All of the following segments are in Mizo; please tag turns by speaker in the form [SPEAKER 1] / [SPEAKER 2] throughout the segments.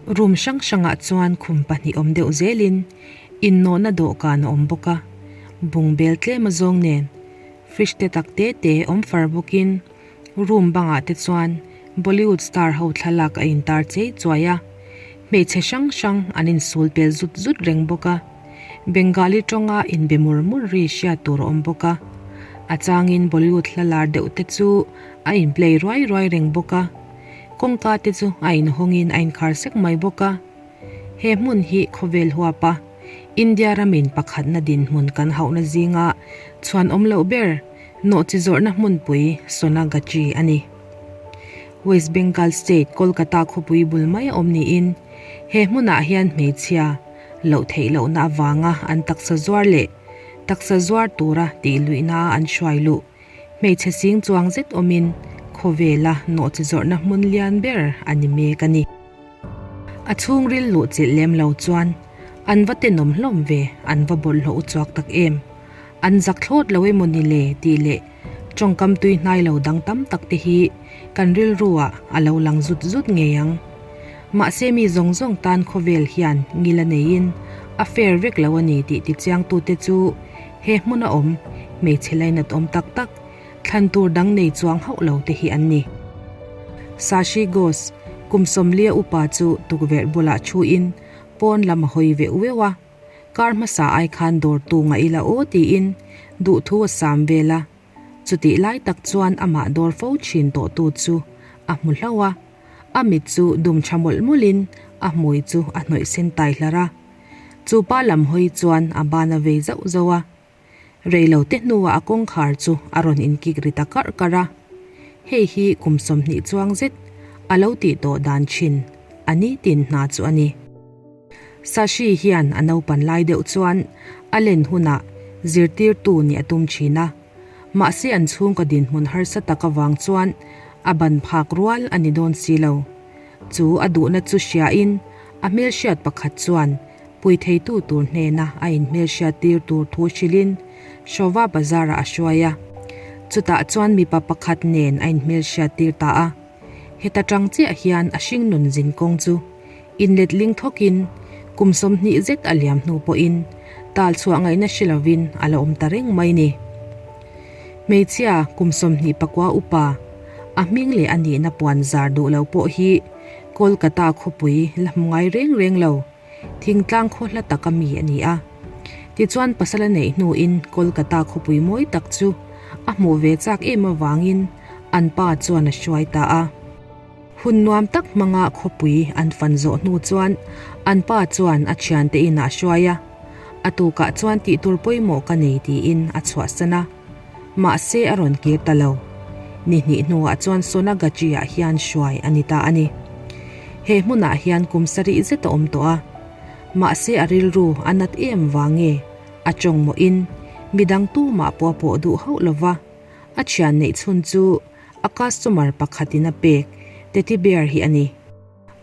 [SPEAKER 1] Room hrang hrangah chuan khum pahnih awm deuh zelin innawhna dawhkan a awm bawk a, bungbel tlem azawng nen fridge te tak te te awm far bawkin room bangah te chuan Bollywood star ho thlalak a intar chei chuai a, hmeichhe hrang hrang an insul pel zut zut reng bawk a, Bengali tawnga inbe mur mur ri hriat tur a awm bawk a, a changin Bollywood hla lar deuh te chu a in play ruai ruai reng bawk a. Kawngka te chu a inhawngin a inkhar sek mai bawk a. He hmun hi khawvel huapa India ramin pakhatna dinhmun kan hauhna zinga chhuan awm loh ber nawhchi zawrhna hmunpui Sonagachi a ni. West Bengal State Kolkata khawpui bul mai a awm niin he hmunah hian hmeichhia loh theih lohna avanga an taksa zuar leh taksa zuar tura tih luihna an hruai luh Hmeichhe sing chuang zet awmin khawvela nawhchi zawrhna hmun lian ber a ni mek a ni. A chhungril luh chilh lem lo chuan an va tenawm hlawm ve, an va bawlhhlawh uchuak tak em? An zak thlawt lo emaw ni le tih leh tawngkam tui hnai lo dang tam tak te hi kan rilru ah a lo lang zut zut ngei ang. Mahse mi zawng zawng tan khawvel hian ngil a neiin a fair vek lo a ni tih tichiangtute chu He hmuna awm, hmeichhe lainat awm tak tak, thlan tur dang nei chuang hauh lo te hi an ni. Sashi Ghosh, kum sawmlia upa chu tukverh bulah thuin pawn lam a hawi veuh veuh a, kar hmasa ai khan dawr tu ngah ila aw tiin duhthu a sam vel a, chutih lai tak chuan amah dawr fo thin tawhtu chu a hmu hlauh a, a mit chu dum tha mawlh mawlhin a hmui chu a hnawih sen tai hlarh a. Chu pa lam hawi chuan a ban a vei zauh zauh a, rei lo te hnuah a kawngkhar chu a rawn inkik ri ta karh karh a. Hei hi kum 20 chuang zet a lo tih tawh dan thin a ni tin hna chu a ni. Sashi hian a naupan lai deuh chuan a len hunah zirtirtu nih a tum thin a, mahse an chhungkaw dinhmun harsa tak avang chuan a ban phak rual a ni dawn si lo. Chu a duhna chu hriain a hmelhriat pakhat chuan puitheitu tur hnena a inhmelhriat tir tur thu hrilhin Shova Bazar-ah a hruai a. Chutah chuan mipa pakhat nen a inhmelhriat tir ta a. Heta tang chiah hian a hringnun zin kawng chu inletling thawkin kum 20 zet a liam hnu pawhin tal chhuah ngaihna hre lovin a la awm ta reng mai ni. Hmeichhia kum 29 upa a hming leh a nihna puan zar duh lo pawh hi Kolkata khawpui la hmu ngai reng reng lo, thingtlang khaw hla taka mi a ni a. Tichuan pasal a neih hnuin Kolkata khawpui mawi tak chu a hmuh ve chak em avangin an pa chuan a hruai ta a. Hun nuam tak hmanga khawpui an fan zawh hnu chuan an pa chuan a thiante inah a hruai a, a tukah chuan tihtur pawimawh ka nei tiin a chhuahsan a. Mahse a rawn kir ta lo. Ni hnih hnuah chuan Sonagachi-ah hian hruai a ni ta a ni. He hmunah hian kum sarih zet a awm tawh a. Mahse a rilru a nat em vang nge a tawng mawhin midang tumah pawh a pawh duh hauh lo va, a thian neih chhun chu a customer pakhatin a pek teddy bear hi a ni.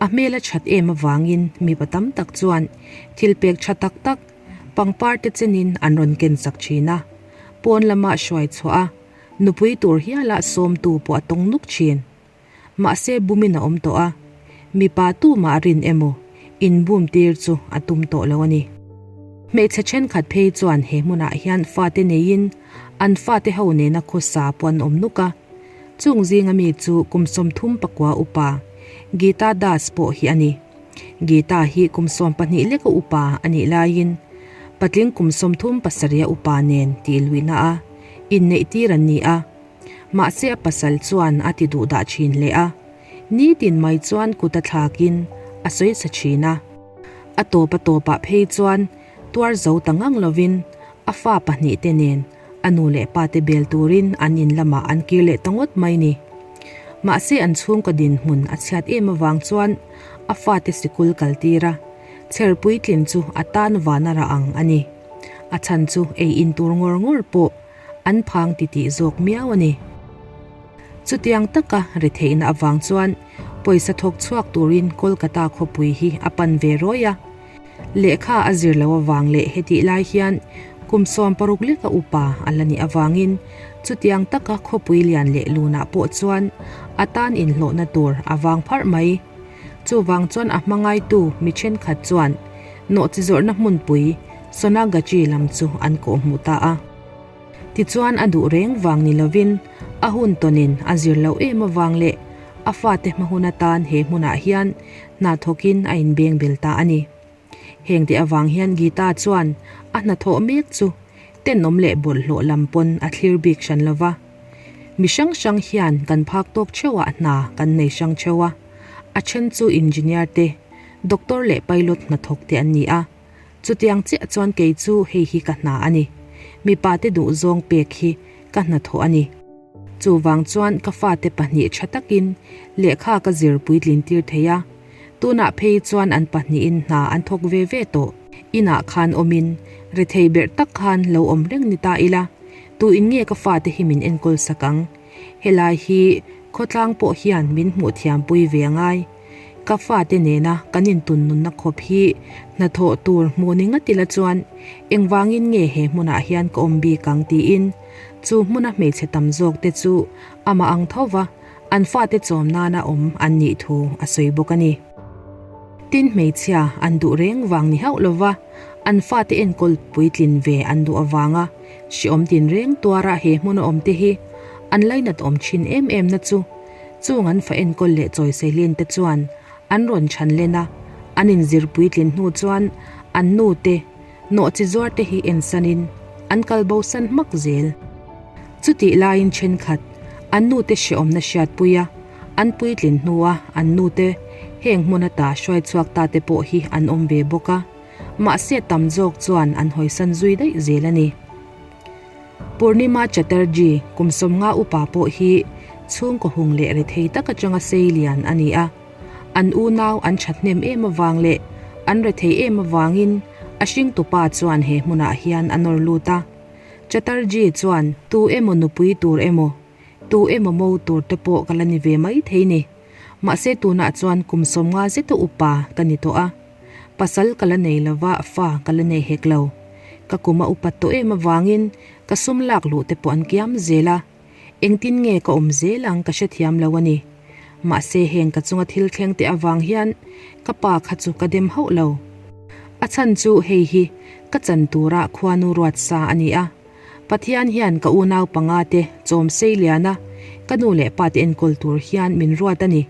[SPEAKER 1] A hmel a that em avangin mipa tam tak chuan thil pek tha tak tak pangpar te chenin an rawn ken sak thin a, pawn lama hruai chhuah a, nupui tur hiala sawmtu pawh a tawng nuk thin. Mahse bumin a awm tawh a, mipa tumah rin emaw inbum tir chu a tum tawh lo a ni. Hmeichhe thenkhat phei chuan he hmunah hian fate neiin an fate ho nena khawsa pawh an awm nuk a, Chung zinga mi chu kum 39 upa Geeta Das pawh hi a ni. Geeta hi kum 12 leka upa a nih laiin patling kum 37 upa nen tih luihna a inneih tir an ni a. Mahse a pasal chuan a ti duh dah thin hle a, nitin mai chuan kut a thlakin a sawi sa thin a. A tawp a tawpah phei chuan tuar zo ta ngang lovin a fa pahnihte nen A nu leh pa te bel turin an in lamah an kir leh ta ngawt mai ni. Mahse an chhungkaw dinhmun a chhiat em avang chuan a fate sikul kal tir a, chher puitlin chu a tan van a rah ang a ni. A chhan chu ei in tur ngawr ngawr pawh an phang titih zawk miau a ni. Chutiang taka retheihna avang chuan pawisa thawk chhuak turin Kolkata khawpui hi a pan ve rawi a. Lehkha a zir lo avang leh hetih lai hian kum 60 leka upa a la nih avangin chutiang taka khawpui lian leh lunah pawh chuan a tan inhlawhna tur a vang pharh mai. Chuvang chuan a hmangaitu mi thenkhat chuan nawhchi zawrhna hmunpui Sonagachi lam chu an kawhhmuh ta a. Tichuan a duh reng vang ni lovin a hun tawnin a zir loh em avang leh a fate hma hun atan he hmunah hian hna thawkin a inbeng bel ta a ni. Hengte avang hian Gita chuan a hnathawh mek chu tenawm leh bawlhhlawh lam pawn a thlir bik hran lo va. Mi hrang hrang hian kan phak tawk theuhah hna kan nei hrang theuh a, a then chu engineer te, doctor leh pilot hnathawk te an ni a. Chutiang chiah chuan kei chu hei hi ka hna a ni. Mipa te duhzawng pek hi ka hnathawh a ni. Chuvang chuan ka fate pahnih tha takin lehkha ka zir puitlin tir thei a. Tunah phei chuan an pahnihin hna an thawk ve ve tawh. Inah khan awmin rethei berh tak khan lo awm reng ni ta ila, tuin nge ka fate hi min enkawl sak ang? Helai hi khawtlang pawh hian min hmuh thiampui ve a ngai. Ka fate nena kan intun nunna khawp hi hnathawh tur hmuh ni ngat ila chuan engvangin nge he hmunah hian ka awm bik ang tiin chu hmuna hmeichhe tam zawk te chu amah ang tho va an fate chawm nana awm an nih thu a sawi bawk a ni. Tin hmeichhia an duh reng vang ni hauh lova an fate enkawl puitlin ve an duh avanga hriawm tinreng tuara he hmuna awm te hi an lainat awm thin em em na chu Chung an fa enkawl leh chawisei len te chuan an rawn chhan len a, an inzir puitlin hnu chuan an nu te, nawhchi zuar te hi ensanin an kal bo san hmak zel. Chutih laiin thenkhat an nu te hrehawmna hriatpui a, an puitlin hnua an nu te heng hmun ata hruai chhuak ta te pawh hi an awm ve bawk a, mahse tam zawk chuan an hawisan zui daih zel a ni. Purnima Chatterjee, kum 50 upa pawh hi chhungkaw hung leh rethei tak atanga sei lian a ni a. An unau an thathnem em avang leh an rethei em avangin a hringtupa chuan he hmunah hian a nawr lut a. Chatterjee chuan tu emaw nupui tur emaw, tu emaw mo tur te pawh ka la ni ve mai thei ni. Mahse tunah chuan kum 50 zeta upa ka ni tawh a. Pasal ka la nei lova fa ka la nei hek lo. Ka kum a upat tawh em avangin ka sum lak luh te pawh an kiam zel a. Engtin nge ka awm zel ang ka hrethiam lo a ni. Mahse heng ka chunga thil thleng te avang hian ka pa kha chu ka dem hauh lo. A chhan chu hei hi ka chan tura khuanu ruat sa a ni a. Pathian hian ka unau panga te chawm sei lian a, ka nu leh pa te enkawl tur hian min ruat a ni.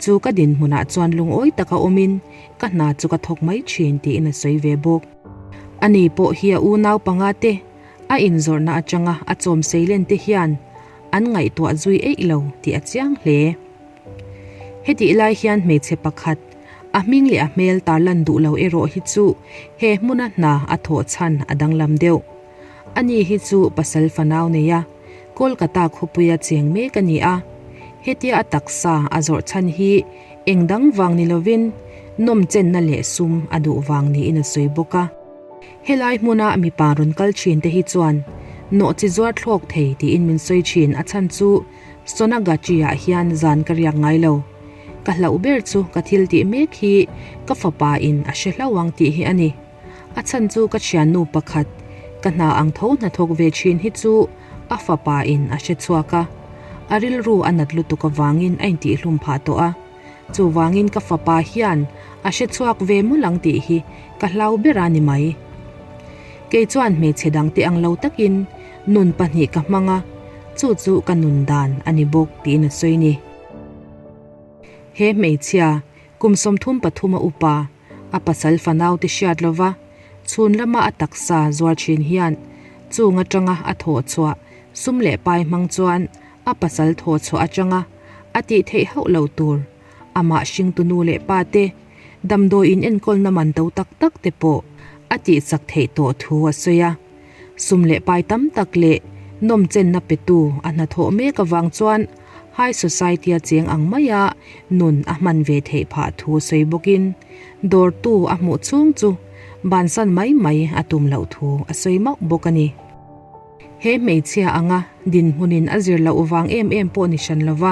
[SPEAKER 1] Chu ka dinhmunah chuan lungawi taka awmin ka hna chu ka thawk mai thin tiin a sawi ve bawk. Ani pawh hi a unau panga te a inzawrhna atanga a chawm seilen te hian an ngaihtuah zui eih lo tih a chiang hle. Hetih lai hian hmeichhe pakhat, a hming leh a hmel tarlan duh lo erawh hi chu he hmuna hna a thawh chhan a danglam deuh. Ani hi chu pasal fanau nei a, Kolkata khawpuia cheng mek a ni a. Hetia a taksa a zawrh chhan hi eng dang vang ni lovin nawmchenna leh sum a duh vang niin a sawi bawk a. Helai hmuna mipa rawn kal thin te hi chuan nawhchi zuar thlawk thei tiin min sawi thin a chhan chu Sonagachi-ah hian zan ka riak ngai lo. Ka hlauh ber chu ka thil tih mek hi ka fapa in a hre hlauh ang tih hi a ni. A chhan chu ka thiannu pakhat, ka hna ang tho hnathawk ve thin hi chu a fapa in a hre chhuak a. A rilru a nat lutuk avangin a intihhlum phah tawh a. Chuvangin ka fapa hian a hre chhuak ve mul ang tih hi ka hlau ber a ni mai. Kei chuan hmeichhe dangte ang lo takin nun pahnih ka hmang a, chu chu ka nun dan a ni bawk tiin a sawi ni. He hmeichhia kum 33 a upa, a pasal fanaute hriat lova chhun lama a taksa zuar thin hian chung atanga a thawh chhuah sum leh pai hmang chuan a pasal thawh chhuah atanga a tih theih hauh lo tur amah hringtu nu leh pa te damdawi in enkawlna man to tak tak te pawh a tih chak theih tawh thu a sawi a. Sum leh pai tam tak leh nawmchenna petu a hnathawh mek avang chuan high society-a cheng ang maia nun a hman ve theih phah thu sawi bawkin dawrtu a hmuh chhung chu bansan mai mai a tum loh thu a sawi mauh bawk a ni. He hmeichhia anga dinhmunin a zir loh vang em em pawh ni hran lova,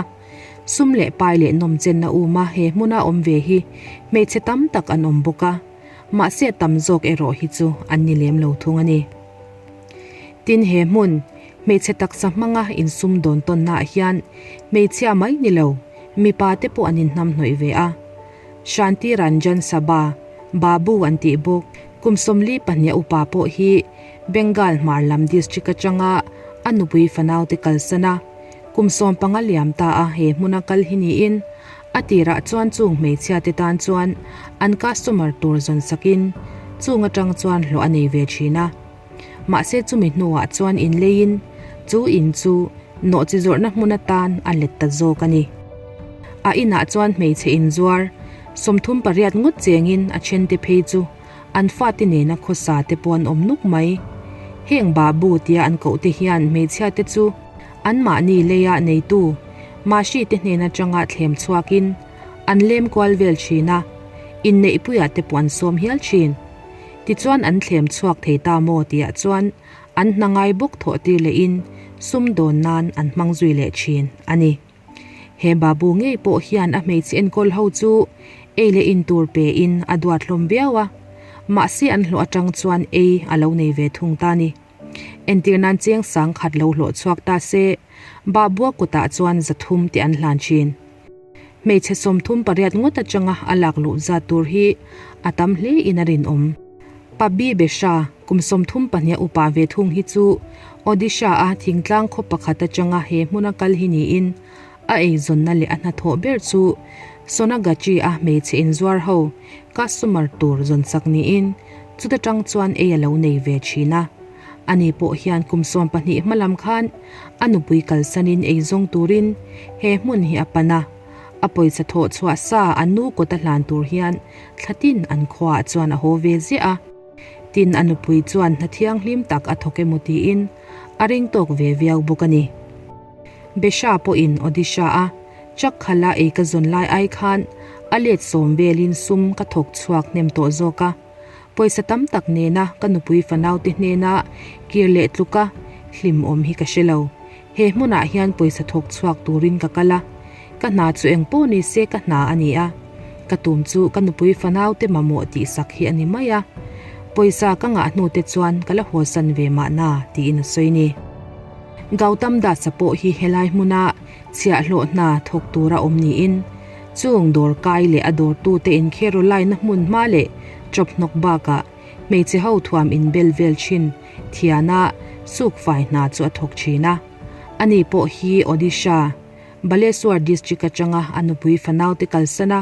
[SPEAKER 1] sum leh pai leh nawmchenna uma he hmuna awm ve hi hmeichhe tam tak an awm bawk a. Mahse tam zawk erawh hi chu an ni lem lo thung a ni. Tin he hmun, hmeichhe taksa hmanga insum dawn tawnnaah hian hmeichhia mai ni lo, mipa te pawh an inhnamhnawih ve a. Shanti Ranjan Sabha, Babu an tih bawk, kum 42 a upa pawh hi Bengal hmar lam district atanga a nupui fanaute kalsan a, kum 15 liam ta a he hmuna kal hi niin a tirah chuan chung hmeichhia te tan chuan an customer tur zawn sakin chung atang chuan hlawh a nei ve thin a. Mahse chumi hnuah chuan inleiin chu in chu nawhchi zawrhna hmun atan a let ta zawk a ni. A inah chuan hmeichhe inzuar 38 ngawt chengin a thente phei chu an fate nena khawsa te pawh an awm nuk mai. Heng Babu tia an koh te hian hmeichhia te chu anmahni leia neitu Mahri te hnen atanga thlem chhuakin an lem kual vel thin a, inneihpuiah te pawh an sawm hial thin. Tichuan an thlem chhuak thei ta maw tihah chuan an hna ngai bawk thawh tir lehin sumdawn nan an hmang zui leh thin a ni. He Babu ngei pawh hian a hmeichhe enkawl ho chu ei leh in tur pe in a duat hlawm viau a, mahse an hlawh atang chuan ei a lo nei ve thung ta ni. Entir nan cheng sang khat lo hlawh chhuak ta se, Babua kutah chuan 300 te an hlan thin. Hmeichhe 38 ngawt atanga a lak luh zat tur hi a tam hle in a rinawm. Pabi Besha, kum 32 a upa ve thung hi chu Odisha a thingtlang khaw pakhat atanga he hmuna kal hi niin a eizawnna leh a hnathawh ber chu Sonagachi a hmeichhe inzuar ho customer tur zawnsak niin chuta tang chuan ei a lo nei ve thin a. Ani pawh hian kum 12 hma lam khan a nupui kalsanin eizawng turin he hmun hi a pan a, a pawisa thawh chhuah sa a nu kawt a hlan tur hian thlatin an khuaah chuan a haw ve ziah a. Tin a nupui chuan hna thianghlim tak a thawk emaw tiin a ring tawk ve viau bawk a ni. Besha pawhin Odisha a Chakkhala ei ka zawn lai ai khan a let sawm velin sum ka thawk chhuak hnem tawh zawk a. Pawisa tam tak nena ka nupui fanaute hnena kir leh tluka hlim awm hi ka hre lo. He hmunah hian pawisa thawk chhuak turin ka kal a, ka hna chu eng pawh ni se ka hna a ni a, ka tum chu ka nupui fanaute mamawh tihsak hi a ni mai a, pawisa ka ngah hnu te chuan ka la hawsan ve mahna tiin a sawi ni. Gautam Dasa pawh hi helai hmuna chhiahhlawh hna thawk tura awm niin chung dawr kai leh a dawrtute inkheru laina hmun hma leh chawp hnawk bakah hmeichhe ho thuam inbel vel thin thiana suk fai hna chu a thawk thin a. Ani pawh hi Odisha, Baleswar district atanga a nupui fanaute kalsan a,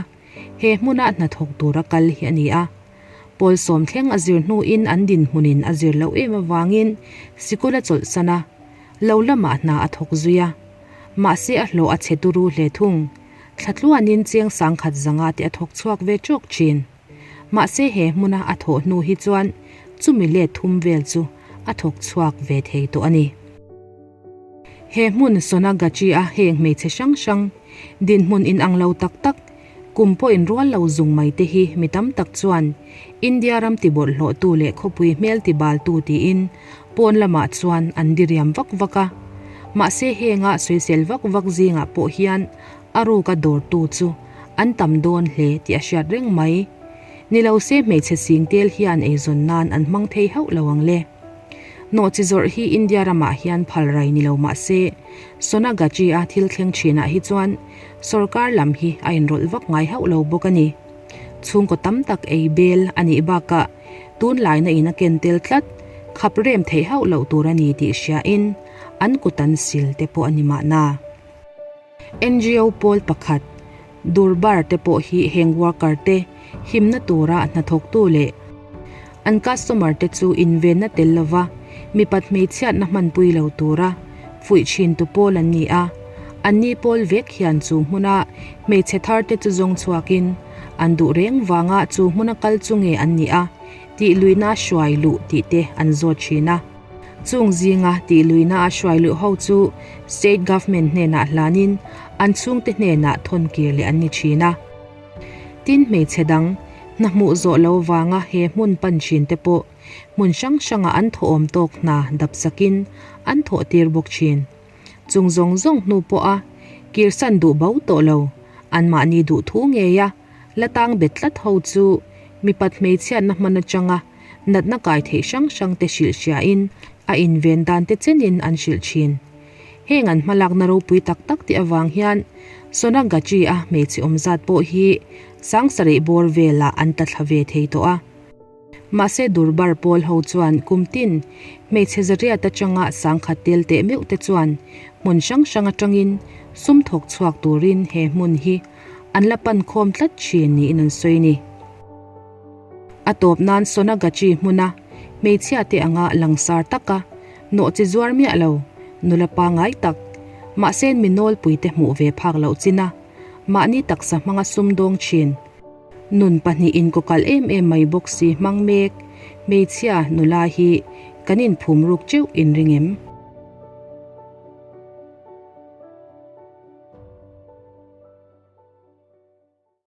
[SPEAKER 1] he hmuna hnathawk tura kal hi a ni a. Pawl sawm thleng a zir hnuin an dinhmunin a zir loh em avangin sikul a chawlhsan a, lo lamah hna a thawk zui a. Mahse a hlawh a chhe turu hle thung. Thla tluanin cheng sangkhat zanga te a thawk chhuak ve tawk thin. Mahse he hmuna a thawh hnu hi chuan chumi let thum vel chu a thawk chhuak ve thei tawh a ni. He hmun Sonagachi a heng hmeichhe hrang hrang, dinhmun inang lo tak tak, kum pawh inrual lo zung mai te hi mi tam tak chuan India ram tibawlhhlawhtu leh khawpui hmel tibaltu tiin pawn lamah chuan an diriam vak vak a. Mahse henga sawisel vak vak zingah pawh hian a ruka dawrtu chu an tam dawn hle tih a hriat reng mai. Ni lo se hmeichhe sing tel hian eizawn nan an hmang thei hauh lo ang le. Nawhchi zawrh hi India ramah hian phal rai ni lo mah se, Sonagachi-a thil thleng thinah hi chuan sorkar lam hi a inrawlh vak ngai hauh lo bawk a ni. Chhungkaw tam tak ei bel a nih bakah tunlaina in a ken tel tlat, khap rem theih hauh loh tur a ni tih hriain an kut an sil te pawh a ni mahna. NGO pawl pakhat, Durbar te pawh hi heng worker te himna tura hnathawktu leh an customer te chu invenna tel lova mipat hmeichhiatna hmanpui lo tura fuih thintu pawl an ni a. Anni pawl vek hian chu hmuna hmeichhe thar te chu zawng chhuakin an duh reng vanga chu hmuna kal chu nge an nih a tihluihna hruai luh tih te an zawt thin a. Chung zinga tihluihna a hruai luh ho chu State Government hnenah hlanin an chhungte hnenah thawn kir leh an ni thin a. Tin hmeichhe dang, hna hmuh zawh lo vanga he hmun pan thin te pawh hmun hrang hranga an thawhawm tawk hna dap sakin an thawh tir bawk thin. Chung zawng zawng hnu pawha kirsan duh bo tawh lo, anmahni duh thu ngeia la tang bet tlat ho chu mipat hmeichhiatna hman atanga natna kai theih hrang hrang te hrilh hriain a inven dan te chenin an hrilh thin. Heng an hmalakna ropui tak tak te avang hian Sonagachi-a hmeichhe awm zat pawh hi Sangsarih bawr velah an tla thla ve thei tawh a. Mahse Durbar pawl ho chuan kum tin hmeichhe zariat atanga sangkhat tel teh meuh te chuan hmun hrang hrang atangin sum thawk chhuak turin he hmun hi an la pan khawm tlat thin niin an sawi ni. A tawp nan Sonagachi hmuna hmeichhia te anga langsar taka nawh chi zuar miah lo nula pangai tak mahse mi nawlpui te hmuh ve phak loh chin a mahni taksa hmanga sumdawng thin. Nun pahnihin inkawkalh em em mai bawk si hmang mek, hmeichhia nula hi kan inphum ruk teuh inring em?